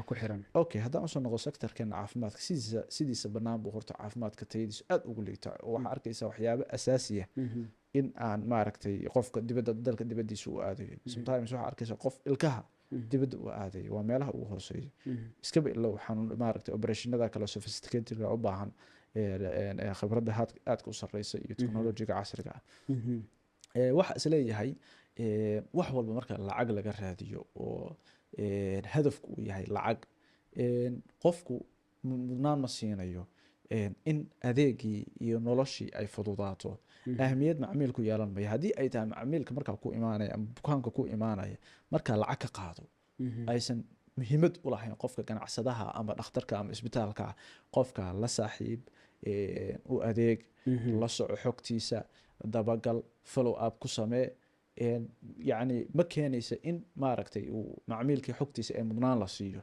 Baa ku xiran. Okay, haddaan usoo noqo sectorkeena caafimaadka, sidiisa bannaan buu horta caafimaadka tayadiisu aad ugu liitaa, oo waxaa arkaysaa waxyaabo asaasiya in aan maaragtay qofka dibadda, dalka dibaddiisa u aadayo. Sometimes waxaa arkaysaa qof ilkaha dibadda u aadayo, waa meelaha ugu hooseeya. Iskaba ilow xanuun, maaragtay, operationada kale sophisticated u baahan khibradda aadka u sarreysa iyo technologyga casriga ah. Waxa isleeyahay, wax walba marka lacag laga raadiyo oo hadafku uu yahay lacag, qofku mudnaan ma siinayo in adeegii iyo noloshii ay fududaato. Ahmiyad macmiilku yeelan maya. Haddii ay tahay macmiilka markaa ku imaanaya ama bukaanka ku imaanaya markaa lacag ka qaado, aysan muhiimad u lahayn qofka ganacsadaha ama dhakhtarka ama isbitaalka ah, qofka la saaxiib, u adeeg, la soco xogtiisa, dabagal, follow up ku samee, yacni ma keenaysa in maaragtay uu macmiilkii xogtiisa ee mudnaan la siiyo.